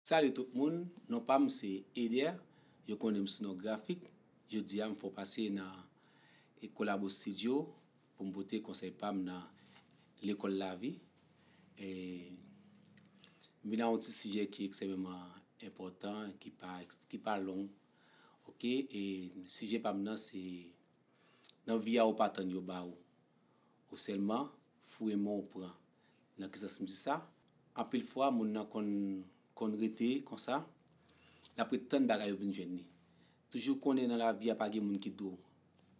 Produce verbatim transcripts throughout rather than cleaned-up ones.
Salut tout moun, non pa m se Eder, yo konnen m sou non Grafik. Jodi a m fè w pase nan e Kolabo Studio pou m pote konsèy pa m nan lekòl lavi. E m vin a yon ti sijè ki ekstrèmeman enpòtan, ki pa, ki pa long. Oke, e sijè pa m nan se nan vi a ou pa tann yo ba ou. Ou sèlman foure men w pran. Nan ki sans m di sa? Anpil fwa, moun nan konn, konn rete konsa, l ap ret tann bagay yo vin jwenn li. Toujou konnen nan lavi a pa gen moun ki dwe w.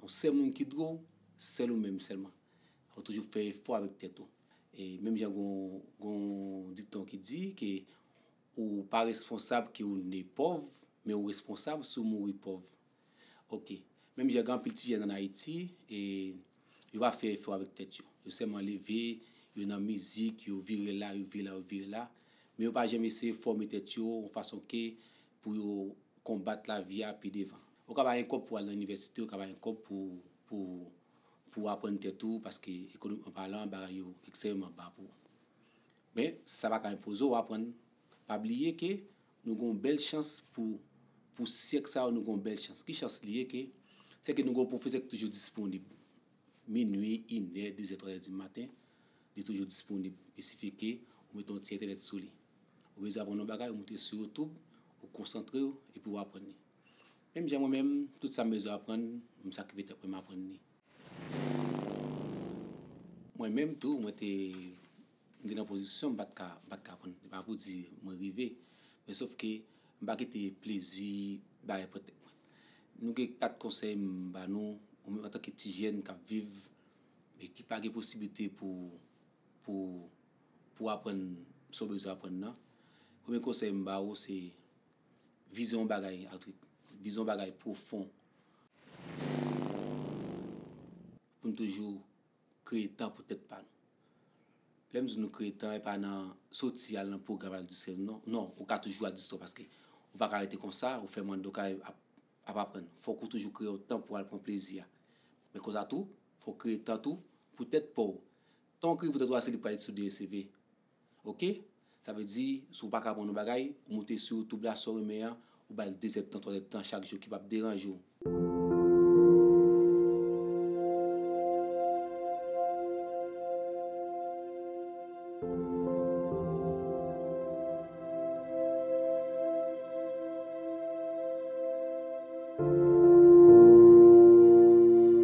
Yon sèl moun ki dwe w, sèl ou menm sèlman. Fò w toujou fè efò avèk tèt ou. E menm jan gon, gon dikton ki di ke ou pa responsab ke ou ne pòv, men ou responsab si w mouri pòv. Oke. Menm jan gen anpil ti jèn ann Ayiti, e yo pa fè efò avèk tèt yo. Yo sèlman leve, yo nan mizik, yo vire la, yo vire la, yo vire la. Men yo pa janm eseye fòme tèt yo yon fason ke pou yo konbat lavi a pi devan. Ou ka pa gen kòb pou al nan inivèsite, ou ka pa gen kòb pou, pou, pou aprann tèt ou, paske ekonomikman palan, bagay yo ekstrèmeman ba pou ou. Men, sa pa ka enpoze w aprann. Pa bliye ke nou gen yon bèl chans pou, pou syèk sa yo, nou gen yon bèl chans. Ki chans li ye ke? Se ke nou gen yon pwofesè ki toujou disponib. Minui, inè, dezè, twazè di maten, li toujou disponib. Il sifi ke ou mete yon ti entènèt sou li. Ou bezwen aprann yon bagay, ou moute sou YouTube, ou konsantre w, epi w aprann li. Menm jan mwen menm, tout sa m bezwen aprann, m sakrifiye tèt mwen, m aprann li. Mwen menm tou, mwen te, m te nan pozisyon m pa t ka, m pa t ka aprann. Se pa pou di mwen rive, men sòf ke m pa kite plezi bay pran tèt mwen. Nou gen kat konsèy m ba nou, ou menm antanke ti jèn k ap viv, e ki pa gen posiblite pou, pou, pou aprann sa w bezwen aprann nan. Premye konsèy m ba ou, se vize yon bagay, Aldrick, vize yon bagay pwofon. Pou n toujou kreye tan pou tèt pa nou. Lè m di nou kreye tan, e pa nan soti al nan pwogram al distrè nou, non. Non, ou ka toujou al distrè w paske ou pa ka rete konsa, ou fèmen anndan, ou ka ap, ap aprann. Fòk ou toujou kreye yon tan pou al pran plezi a. Men konsa tou, fò w kreye tan tou pou tèt pa w. Tan w kreye pou tèt ou a, se li k pral ret sou D S C V. Oke? Sa vle di, si w pa ka aprann yon bagay, ou moute sou YouTube la, sa w renmen an, ou ba l de zèdtan, twa zèdtan chak jou ki p ap deranje w.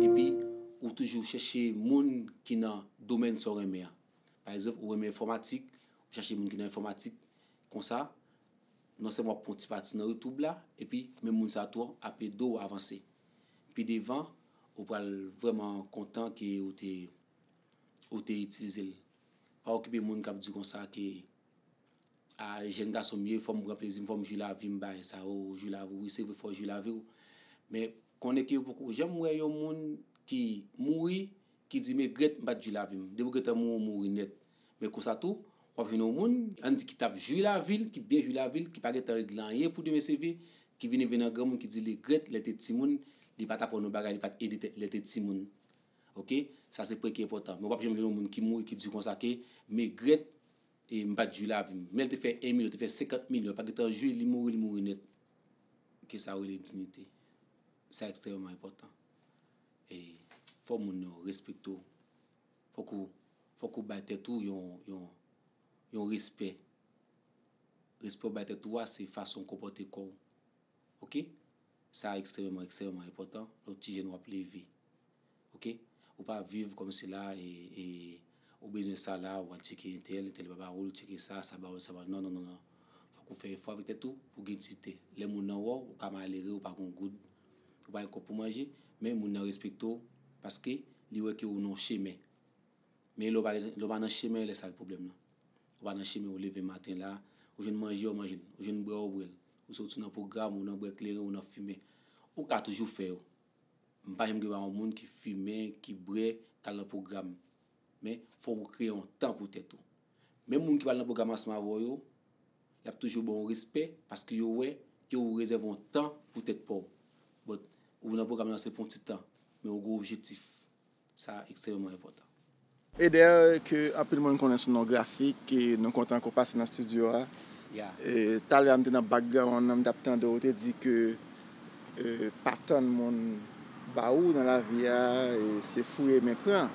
Epi, ou toujou chèche moun ki nan domèn sa w renmen an. Pa egzanp, ou renmen enfòmatik, ou chache moun ki nan enfòmatik. Konsa, non sèlman w ap pran yon ti pati nan YouTube la, epi menm moun sa a tou ap ede w avanse. Pi devan, ou pral vrèman kontan ke ou te, ou te itilize l. Pa okipe moun k ap di konsa ke, a, jèn gason m ye, fò m pran plezi m, fò m jwi lavi m, bagay sa yo, jwi lavi w, wi, se vre, fò w jwi lavi w. Men, konnen ke yo poko janm wè yon moun ki mouri, ki di, "M regrèt m pa t jwi lavi m." Depi w gentan mouri, w mouri nèt. Men konsa tou, w ap jwenn yon moun, ann di ki t ap jwi lavi l, ki byen jwi lavi l, ki pa gentan regle anyen pou demen se vre, ki vini vin nan granmoun ki di l regrèt lè l te timoun, li pa t aprann yon bagay, li pa t ede tèt li lè l te timoun. Oke? Sa se pwen ki enpòtan. Men w p ap janm jwenn yon moun ki mouri, ki di konsa ke, "M regrèt e m pa t jwi lavi m." Men l te fè en milyon, te fè senkant milyon, l pa gentan jwi, li mouri, li mouri nèt. Ke sa rele diyite. Sa ekstrèmeman enpòtan. E fò moun yo respekte w. Fòk ou, fòk ou bay tèt ou yon, yon, yon respè. Respè w bay tèt ou a, se fason w konpòte kò w. Oke? Sa ekstrèmeman, ekstrèmeman enpòtan. Lè w ti jèn, w ap leve. Oke? Ou pa viv kòmsi la, e, e, ou bezwen sa la, ou al tcheke entèl, entèl pa ba ou l, tcheke sa, sa ba ou l, sa ba ou l. Non, non, non, non. Fòk ou fè efò avèk tèt ou pou w gen diyite. Lè moun nan wè w, ou ka malere, ou pa gen goud, ou pa gen kòb pou manje, men moun nan respekte w paske li wè ke ou nan yon chemen. Men lè w pa, lè w pa nan chemen, lè sa l pwoblèm nan. Ou pa nan chemen, ou leve maten la, ou jwenn manje, ou manje l, ou jwenn bwè, ou bwè l. Ou soti nan pwogram, ou nan bwè kleren, ou nan fimen. Ou ka toujou fè yo. M pa janm gen yon moun ki fimen, ki bwè, k al nan pwogram. Men, fò ou kreye yon tan pou tèt ou. Menm moun ki pral nan pwogram ansanm avè w yo, y ap toujou ba w respè, paske yo wè ke ou rezève yon tan pou tèt pa w. But, ou nan pwogram nan se pou yon ti tan, men ou gen objektif. Sa ekstrèmeman enpòtan. Eder, ke anpil moun konnen sou non Grafik, e nou kontan ke w pase nan estidyo a. E, talè a m te nan background nan, m t ap tande w te di ke, e, pa tann moun ba ou nan lavi a, e, se fouye men pran.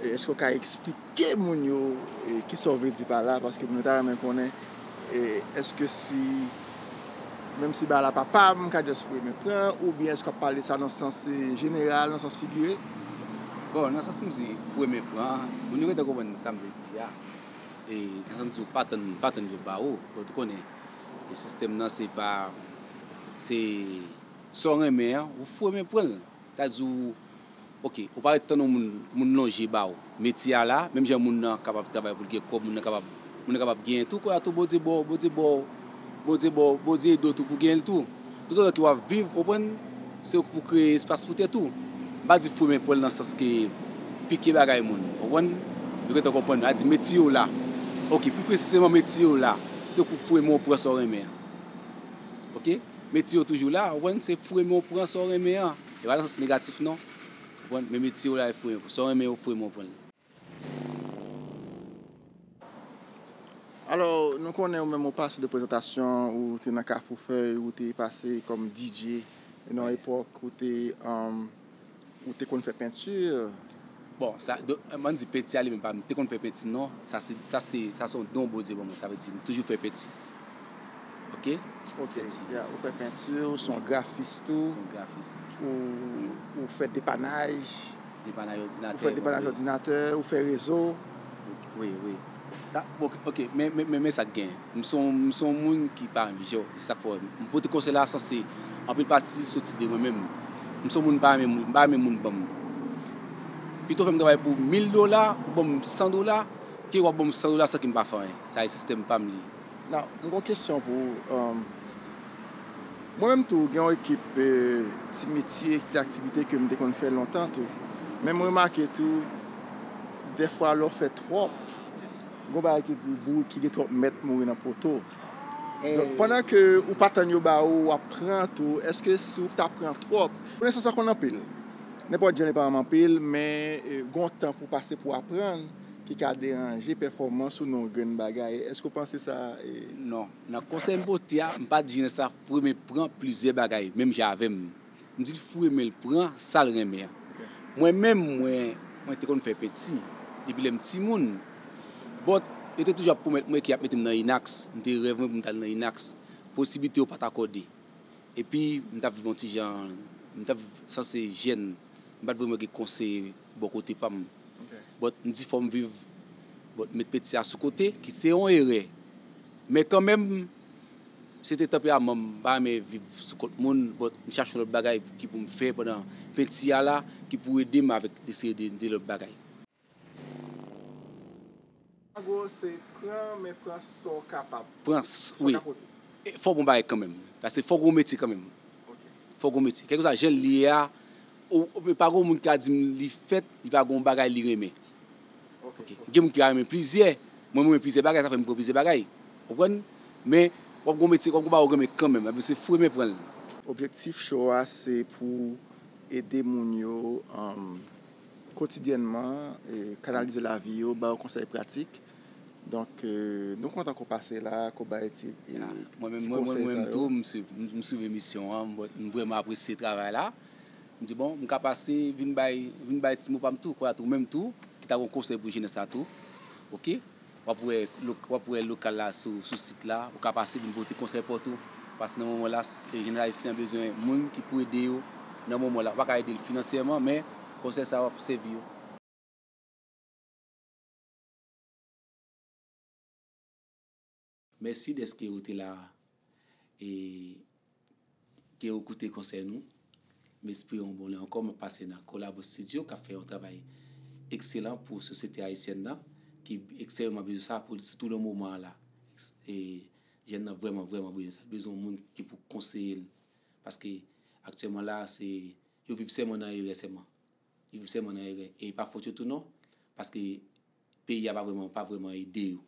E, èske w ka eksplike moun yo, e, kisa w vle di pa la? Paske moun yo ta renmen konnen, e, èske si, menm si bagay la pa pa m, m ka just fouye men pran, oubyen èske w ap pale sa nan sans, e, jeneral, nan sans figire? Bon, nan sans m di fouye men pran, moun yo gentan konprann sa m vle di a. E, nan sans m di w pa tann, pa tann yo ba ou, bon, ou konnen, e sistèm nan se pa, se sa w renmen an, ou fouye men pran l. Sa di w, ok, ou pa ret tann yon moun, moun lonje ba ou. Metye a la, menm jan moun nan kapab travay pou l gen kòb, moun nan kapab, moun nan kapab genyen tou, kounye a tou Bondye ba w, Bondye ba w, Bondye ba w, Bondye ede w tou pou genyen l tou. Toutotan ke w ap viv, w konprann, se ou ki pou kreye espas pou tèt ou. M pa di fouye men pran l nan sans ke pike bagay moun, w konprann? Yo gentan konprann, a di metye w la. Ok, pi presizeman metye w la, se ou ki pou fouye men w pran sa w renmen an. Ok? Metye w toujou la, w konprann? Se fouye men w pran sa w renmen an. E pa nan sans negatif non. Ou konprann? Men metye w la, e fouye men w pran. Sa w renmen, ou fouye men w pran l. Alò, nou konnen ou menm ou pase de prezantasyon, ou te nan Kafou Fèy, ou te pase kòm D J nan epòk, ou te, um, ou te konn fè penti. Bon, sa, do, m ann di penti a li menm pa m te konn fè penti non. Sa se, sa se, sa se yon don Bondye ban mwen, sa vle di m toujou fè penti. Ok? Ok, ya, ou fè penti, ou se yon grafis tou. Se yon grafis. Ou, ou fè depanaj. Depanaj òdinatè. Ou fè depanaj òdinatè, ou fè rezo. Wi, wi. Sa, ok, men, men, men, men sa k gen. M se yon, m se yon moun ki pa renmen jò. Se sa k fè m pote konsèy la, sanse anpil pati soti de mwen menm. M se yon moun m pa renmen moun, m pa renmen moun ban m. Pito fè m travay pou mil dola, ou ban m san dola, ke w ap ban m san dola san ke m pa fè anyen. Sa e sistèm pa m li. Nan, m gen yon kesyon pou ou. Mwen menm tou, gen yon ekip ti metye, ti aktivite ke m te konn fè lontan tou. Men m remake tou, dèfwa lè w fè twòp, gen yon bagay ki di bourik ki gen twòp mèt mouri nan poto. Donk, pandan ke ou pa tann yo ba ou, w ap pran tou, èske si w ta pran twòp, konesans pa konn anpil. Nenpòt jan li pa janm anpil, men gen yon tan pou w pase pou w aprann ki ka deranje pèfòmans ou nan yon grenn bagay. Èske w panse sa? Non. Nan konsèy m pote a, m pa di jenès la fouye men pran plizyè bagay, menm jan avè m. M di l fouye men l pran sa l renmen an. Mwen menm, mwen, mwen te konn fè penti depi lè m timoun. But, yo te toujou ap pwomèt mwen ke y ap mete m nan INACS. M te rèv mwen pou m t al nan INACS. Posiblite yo pa t akòde. Epi, m t ap viv yon ti jan, m t ap viv sanse jèn, m pa t vrèman gen konseye bò kote pa m. But, m di fò m viv, but, m met peti a sou kote, ki se yon erè. Men kanmenm, se te tanperaman m, m pa renmen viv sou kont moun, but, m chache yon lòt bagay ki pou m fè pandan penti a la, ki pou ede m avèk eseye de, de lòt bagay. An gwo, se pran, men pran sa w kapab. Pran, wi. Fò w gon bagay kanmenm. Paske fò w gon metye kanmenm. Fò w gon metye. Kèlkeswa jan l ye a, ou, ou pa gon moun ki ka di m li fèt, li pa gon bagay li renmen. Gen moun ki ka renmen plizyè. Mwen, mwen renmen plizyè bagay, sa fè m pran plizyè bagay. Ou konprann? Men, w ap gon metye, w ap gon bagay ou renmen kanmenm. Ebyen, se fouye men pran l. Objektif show a, se pou ede moun yo, kotidyènman, kanalize lavi yo, ba yo konsèy pratik. Donk, nou kontan ke w pase la, ke w bay ti, ti konsèy sa yo. Mwen menm tou, m swiv, m swiv emisyon an, m vrèman apresye travay la. M di, bon, m ka pase, vin bay, vin bay ti mo pa m tou, kounye a tou, ou menm tou, ki ta gon konsèy pou jenès la tou. Ok? W ap wè, w ap wè lokal la sou, sou sit la, ou ka pase vin pote konsèy pa w tou. Paske nan moman la, jenès ayisyen an bezwen moun ki pou ede yo nan moman la. Ou pa ka ede l finansyèman, men konsèy sa yo ap sèvi yo. Mèsi dèske ou te la e ke ou koute konsèy nou. M espere yon bon lè ankò m ap pase nan Kolabo Studio k ap fè yon travay ekselan pou sosyete ayisyèn nan, ki ekstrèmeman bezwen sa, pou, sitou nan moman an la. E jèn nan vrèman, vrèman bezwen sa. Li bezwen yon moun ki pou konseye l. Paske aktyèlman la, se, yo viv sèlman nan erè sèlman. Yo viv sèlman nan erè. E pa fòt yo tou non. Paske peyi a pa vrèman, pa vrèman ede yo.